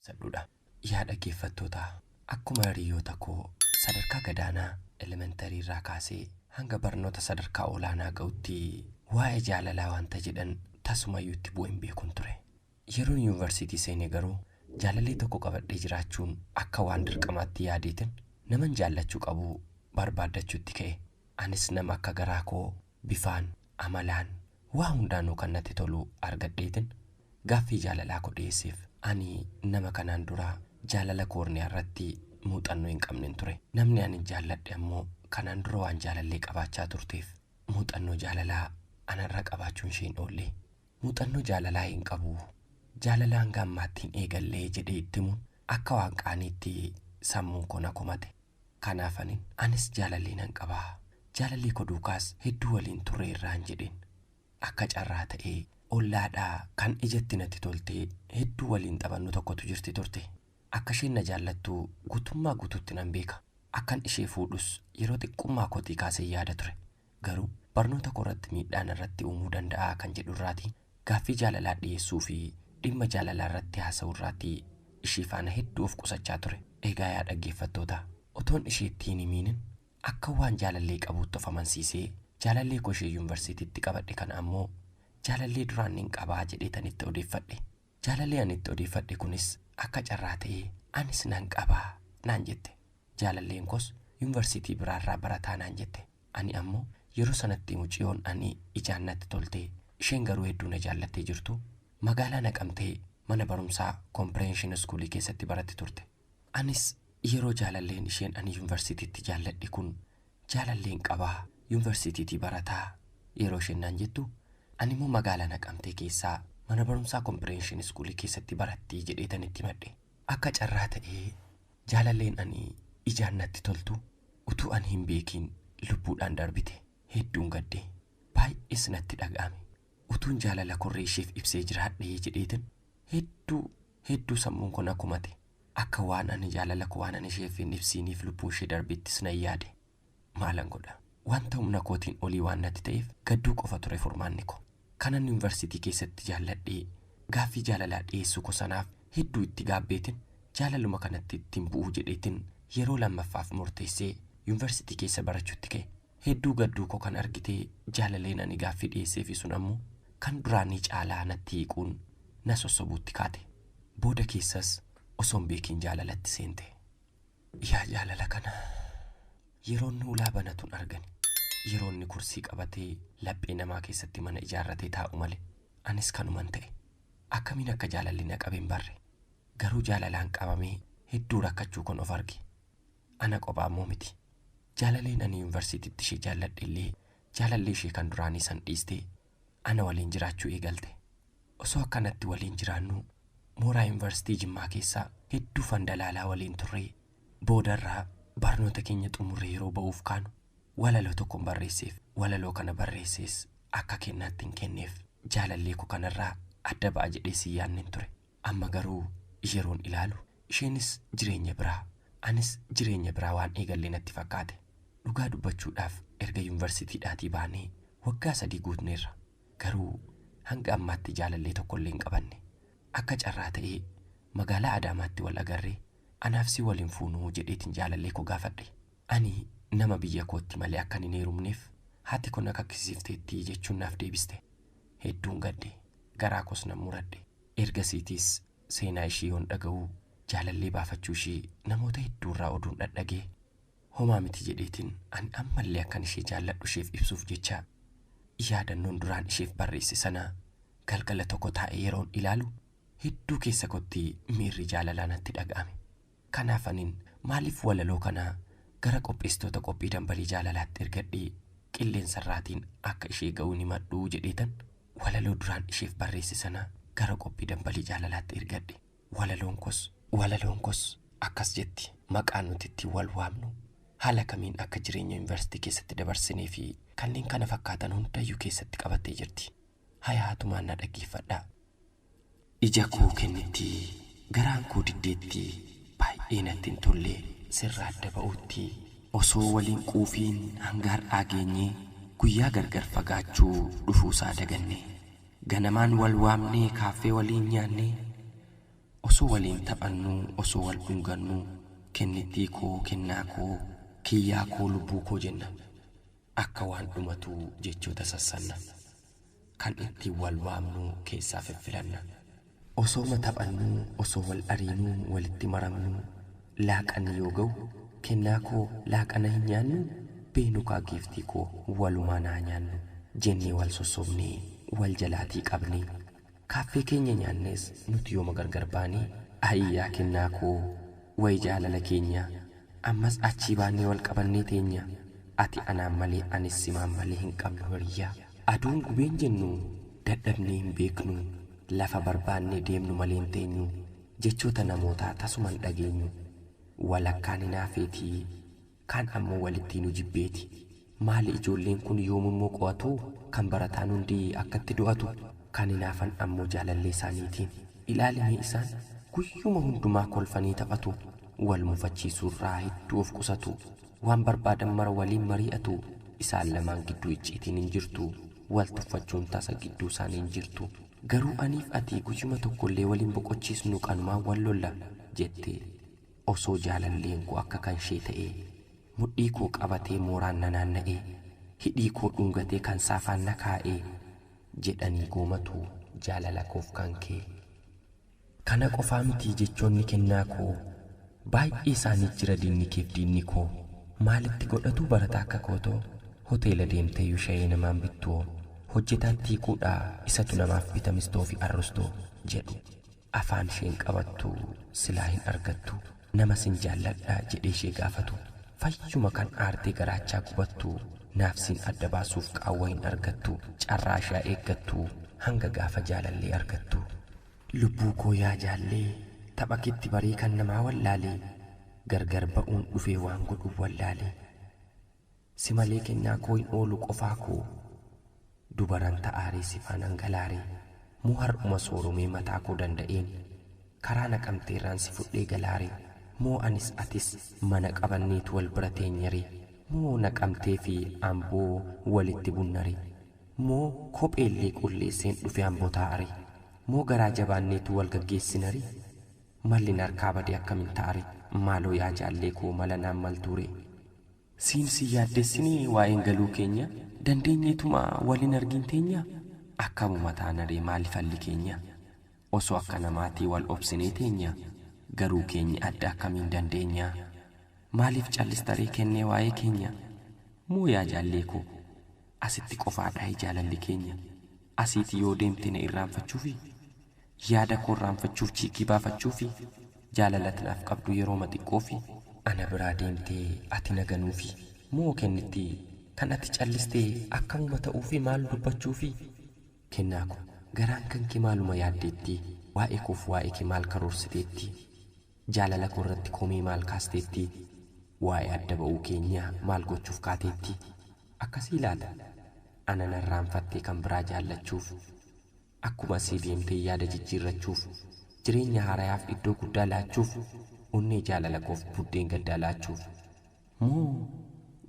Sadhuudha. Yaa dhaggeeffattootaa, akkuma hiriyoota koo sadarkaa gadaanaa elementarii irraa kaasee hanga barnoota sadarkaa olaanaa ga'utti waa'ee jaalalaa wanta jedhan tasumayyuu itti bu'ee hin beekun ture. Yeroon yuunivarsiitii seene garuu jaalallee tokko qabadhee jiraachuun akka waan dirqamaatti yaadeetin naman jaallachuu qabu barbaaddachuutti ka'e. Anis nama akka garaa koo bifaan, amalaan, waa hundaanuu kan natti tolu argadheetin gaaffii jaalalaa koo dhiyeesseef. Ani nama kanaan dura jaalala koorniyaa irratti muuxannoo hin qabnen ture. Namni ani jaalladhe ammoo kanaan dura waan jaalallee qabaachaa turteef muuxannoo jaalalaa anarra qabaachuun ishee hin oolle. Muuxannoo jaalalaa hin qabu. Jaalala hanga ammaatti hin eegallee jedhee itti himuun akka waan qaaniitti sammuun koo na komate. Kanaaf anin anis jaalallee nan qaba. Jaalallee koo duukaas hedduu waliin turreerraan jedheen. Akka carraa ta'ee ollaadhaa kan ijatti natti toltee hedduu waliin taphannu tokkotu jirti turte. Akka isheen na jaallattu guutummaa guutuutti nan beeka. Akkan ishee fuudhus yeroo xiqqummaa kootii kaasee yaada ture. Garuu barnoota koo irratti miidhaa narratti uumuu danda'a kan jedhu irraatii gaaffii jaalalaa dhiyeessuu fi dhimma jaalalaa irratti haasa'uu irraatii ishee faana hedduu of qusachaa ture. Egaa yaa dhaggeeffattoota, otoon isheetti hin himiinin akka waan jaalallee qabuutti of amansiisee jaalallee koo ishee yuunivarsiitiitti qabadhe kana ammoo jaalallee duraan nin qabaa jedheetan itti odeeffadhe. Jaalallee ani itti odeeffadhe kunis akka carraa ta'ee anis nan qabaa naan jette. Jaalalleen koos yuunivarsiitii biraarraa barataa naan jette. Ani ammoo yeroo sanatti muciyoon ani ijaan natti toltee isheen garuu hedduu na jaallattee jirtu magaalaa Naqamtee mana barumsaa Comprehension Schoolii keessatti baratti turte. Anis yeroo jaalalleen isheen ani yuunivarsiitiitti jaalladhe kun jaalalleen qabaa yuunivarsiitiitii barataa yeroo isheen naan jettu ani immoo magaalaa Naqamtee keessaa mana barumsaa Comprehension Schoolii keessatti barattii jedheetan itti himadhe. Akka carraa ta'ee jaalalleen ani ijaan natti toltu utuu ani hin beekiin lubbuudhaan darbite. Hedduun gadde. Baay'ees natti dhaga'ame. Utuun jaalala korree isheef ibsee jiraadhee jedheetin hedduu hedduu sammuun koo na komate. Akka waan ani jaalala koo waan ani isheef hin ibsiiniif lubbuun ishee darbittis nan yaade. Maalan godha? Wanta humna kootiin olii waan natti ta'eef gadduu qofa ture furmaanni koo. Kanan yuunivarsiitii keessatti jaalladhee gaaffii jaalalaa dhiyeessuu koo sanaaf hedduu itti gaabbeetin jaalaluma kanatti ittiin bu'uu jedheetin yeroo lammaffaaf murteessee yuunivarsiitii keessa barachuutti ka'e. Hedduu gadduu koo kan argitee jaalaleen ani gaaffii dhiyeesseefi sun ammoo kan duraanii caalaa natti hiiquun na sossobuutti kaate. Booda keessas osoo hin beekiin jaalalatti seente. Yaa jaalala kana! Yeroo inni ulaa banatu hin argani. Yeroo inni kursii qabatee laphee namaa keessatti mana ijaarratee taa'u malee. Anis kanuman ta'e. Akkamiin akka jaalalli na qabe hin barre. Garuu jaalalaan qabamee hedduu rakkachuu koon of arge. Ana qophaa immoo miti. Jaalaleen ani yuunivarsiitiitti ishee jaalladhe illee jaalallee ishee kan duraanii san dhiistee ana waliin jiraachuu eegalte. Osoo akkanatti waliin jiraannuu mooraa yuunivarsiitii Jimmaa keessa hedduu fandalaalaa waliin turree boodarraa barnoota keenya xumurree yeroo ba'uuf kaanu walaloo tokkon barreesseef. Walaloo kana barreessees akka kennaatti hin kenneef. Jaalallee koo kanarraa adda ba'a jedhees hin yaadnen ture. Amma garuu yeroon ilaalu isheenis jireenya biraa anis jireenya biraa waan eegalle natti fakkaate. Dhugaa dubbachuudhaaf erga yuunivarsiitiidhaatii baanee waggaa 3 guutneerra. Garuu hanga ammaatti jaalallee tokkollee hin qabanne. Akka carraa ta'ee magaalaa Adaamaatti wal agarree anaaf si wal hin fuunuu jedheetin jaalallee koo gaafadhe. Ani nama biyya kootti malee akkan hin heerumneef haati koo na kakkisiifteetti jechuun naaf deebiste. Hedduun gadde. Garaa koos nan muradhe. Ergasiitiis seenaa ishii yoon dhaga'u jaalallee baafachuu ishii namoota hedduurraa oduun dhadhagee homaa miti jedheetin ani ammallee akkan ishee jaalladhu isheef ibsuuf jecha yaadannoon duraan isheef barreesse sana galgala tokko taa'ee yeroon ilaalu hedduu keessa kootti miirri jaalalaa natti dhaga'ame. Kanaaf anin maaliif walaloo kana gara qopheessitoota qophii dambalii jaalalaatti ergadhee qilleensarraatiin akka ishee ga'uu hin himadhuu jedheetan walaloo duraan isheef barreesse sana gara qophii dambalii jaalalaatti ergadhe. Walaloon kos walaloon kos akkas jetti maqaan nuti ittiin wal waamnu haala kamiin akka jireenya yuunivarsiitii keessatti dabarsinee fi kanneen kana fakkaatan hundayyuu keessatti qabattee jirti. Hayaatumaan na dhaggeeffadhaa. Ija koo kennitti garaan koo diddeetti baay'ee natti hin tolle sirraa adda ba'uutti. Osoo waliin quufiin hanga har'aa geenyee guyyaa gargar fagaachuu dhufuusaa daganne. Ganamaan wal waamnee kaaffee waliin nyaannee. Osoo waliin taphannuu, osoo wal dhungannuu, kennittii koo, kennaa koo, kiyyaa koo, lubbuu koo jenna. Akka waan dhumatuu jechoota sassanna. Kan ittiin wal waamnu keessaa fiffilanna. Osooma taphannuu, osoo wal ariinuu, walitti maramnuu, laaqanni yoo ga'u, kennaa koo laaqana hin nyaannuu? Beenukaa giiftii koo walumaan haa nyaannu jennee wal sossobnee, wal jalaatii qabnee, kaaffee keenya nyaannees nuti yooma gargar baanee, ayii yaa kennaa koo wayi jaalala keenya, ammas achii baannee wal qabannee teenya, ati anaan malee anis simaan malee hin qabnu hiriyyaa. Aduun gubeen jennu dadhabnee hin beeknu, lafa barbaannee deemnu malee hin teenyu, jechoota namootaa tasuma hin dhageenyu. Walakkaan hinaafeeti, kaan ammoo walittii nu jibbeeti. Maali ijoolleen kun yoomimmoo qo'atu, kan barataan hundi akkatti du'atu, kan hinaafan ammoo jaalallee isaaniitiin. Ilaalimee isaan guyyuma hundumaa kolfanii taphatu, wal mufachiisuurraa hedduu of qusatu, waan barbaadan mara waliin mari'atu, isaan lamaan gidduu icciitiin hin jirtu, wal tuffachuun tasa gidduu isaanii hin jirtu. Garuu aniif ati guyyuma tokkollee waliin boqochiisnu qanumaan wal lolla jette. Osoo jaalalleen koo akka kan ishee ta'ee, mudhii koo qabatee mooraan na naanna'ee, hidhii koo dhungatee kan saafaan na kaa'ee, jedhanii goomatu jaalala koof kan kee. Kana qofaa miti jechoonni kennaa koo, baay'ee isaanii jira diinni keef diinni koo. Maalitti godhatu barataa akka kootoo, hoteela deemteeyyuu shayee namaan bittu'oo, hojjetaan tiikuudhaa isatu namaaf bita mistoo fi arrustoo jedhu. Afaan isheen qabattu silaa hin argattu, nama sin jaalladha jedhee ishee gaafatu, fayyuma kan aartee garaachaa gubattu, naaf siin adda baasuuf qaawwa hin argattu, carraa ishee eeggattu hanga gaafa jaalallee argattu. Lubbuu koo yaa jaallee, tapha keetti baree kan namaa wallaalee, gargar ba'uun dhufee waan godhuuf wallaalee. Si malee kennaa koo hin oolu qofaa koo, dubaran ta'aaree si faanaan galaaree, moo har'uma sooromee mataa koo danda'een, karaa naqamteerraan si fudhee galaaree, moo anis atis mana qabanneetu wal bira teenyaree, moo naqamtee fi amboo walitti bunnaree, moo kopheellee qulleesseen dhufe amboo taa'aree, moo garaa jabaanneetu wal gaggeessinaree, malli narkaa badee akkamiin ta'aree, maaloo yaa jaallee koo mala naan maltuuree. Siin si yaaddessinii waa'een galuu keenya, dandeenyeetuma waliin argin teenya, akkamuma taanaree maali falli keenya, osoo akka namaatii wal obsinee teenya, garuu keenya adda akkamiin dandeenya, maaliif callistaree kennee waa'ee keenya, moo yaa jaallee koo asitti qofaadhaa jaalalli keenya, asiiti yoo deemte na irraanfachuufi, yaada koo irraanfachuuf chiikii baafachuufi, jaalala naaf qabdu yerooma xiqqoofi, ana biraa deemtee ati na ganuufi, moo kennitti kan ati callistee akkamuma ta'uufi maal dubbachuufi. Kennaa ko garaan kan kee maaluma yaaddeetti, waa'ee koof waa'ee kee maal karoorsiteetti, jaalala koo irratti komee maal kaasteetti, waa'ee adda ba'uu keenyaa maal gochuuf kaateetti, akkasii laata ana narraanfattee kan biraa jaallachuuf, akkuma asii deemtee yaada jijjiirrachuuf, jireenya haarayaaf iddoo guddaa laachuuf, onnee jaalala koof buddeen gaddaa laachuuf. Moo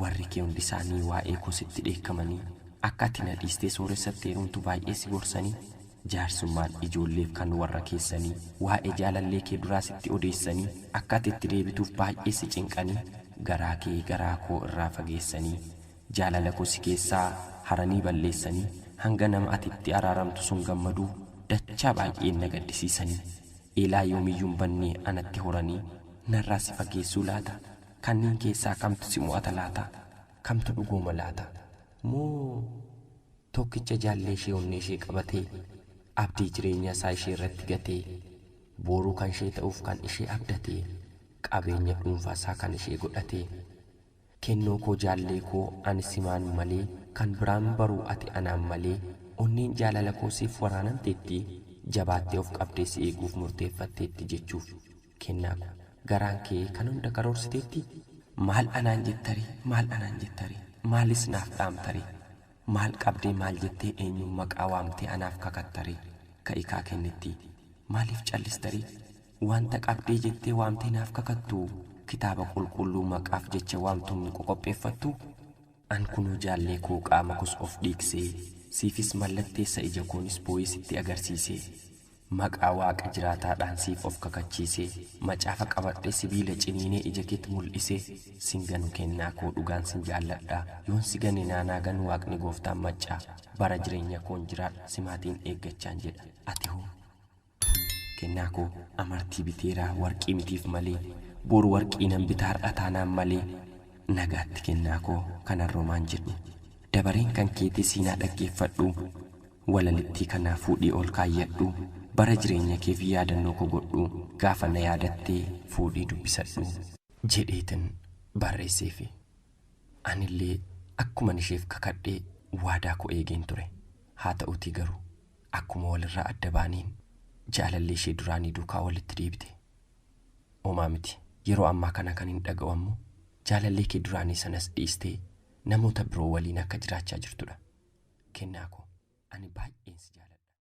warri kee hundi isaanii waa'ee koo sitti dheekkamanii, akka ati na dhiistee sooressatti heerumtu baay'ee si gorsanii, jaarsummaan ijoolleef kan warra keessanii waa'ee jaalallee kee duraa sitti odeessanii, akka ati itti deebituuf baay'ee si cinqanii, garaa kee garaa koo irraa fageessanii, jaalala koo si keessaa haranii balleessanii, hanga nama ati itti araaramtu sun gammaduu dachaa baay'een na gaddisiisanii, eelaa yoomiyyuu hin banne anatti horanii, narraa si fageessuu laata, kanneen keessaa kamtu si mo'ata laata, kamtu dhugooma laata, moo tokkicha jaallee ishee onnee ishee qabatee, abdii jireenya isaa ishee irratti gatee, booruu kan ishee ta'uuf kan ishee abdatee, qabeenya dhuunfaa isaa kan ishee godhatee, kennoo koo jaallee koo ani simaan malee kan biraan baruu ati anaan malee, onneen jaalala koo siif waraanamteetti, jabaattee of qabdee si eeguuf murteeffatteetti jechuuf. Kennaa koo garaan kee kan hunda karoorsiteetti, maal anaan jettarii, maal anaan jettarii, maalis naaf dhaamtarii, maal qabdee maal jettee eenyuun maqaa waamtee anaaf kakattarii, ka'ikaa kennitti maaliif callistarii, wanta qabdee jettee waamtee naaf kakattu, kitaaba qulqulluu maqaaf jecha waamtuun qoqopheeffattu. An kunoo jaallee koo qaama kos of dhiiksee, siifis mallatteessa ija koonis boo'ee sitti agarsiisee, Maqaa Waaqa jiraataadhaan siif of kakachiisee, macaafa qabadhee sibiila ciniinee ija keetti mul'isee, sin ganu kennaa koo dhugaan sin jaalladha. Yoon si gane naanaa ganu Waaqni gooftaan maccaa. Bara jireenya koon jiraadha simaatiin eeggachaan jedha. Ati hoo? Kennaa koo amartii biteeraa warqii mitiif malee, boru warqii nan bita har'a taanaan malee. Nagaatti kennaa koo kanan romaan jedhu. Dabareen kan keetii siinaa dhaggeeffadhu. Walalittii kanaa fuudhii ol kaayyadhu. Bara jireenya keef yaadannoo koo godhu. Gaafa na yaadattee fuudhii dubbisadhu. Jedheetin barreesseefi. Anillee akkuman isheef kakadhee waadaa koo eegeen ture. Haa ta'uutii garuu akkuma walirraa adda baaneen jaalallee ishee duraanii duukaa walitti deebite. Homaa miti. Yeroo ammaa kana kan hin dhaga'u ammoo jaalallee kee duraanii sanas dhiistee namoota biroo waliin akka jiraachaa jirtudha. Kennaa koo ani baay'een si jaalladha.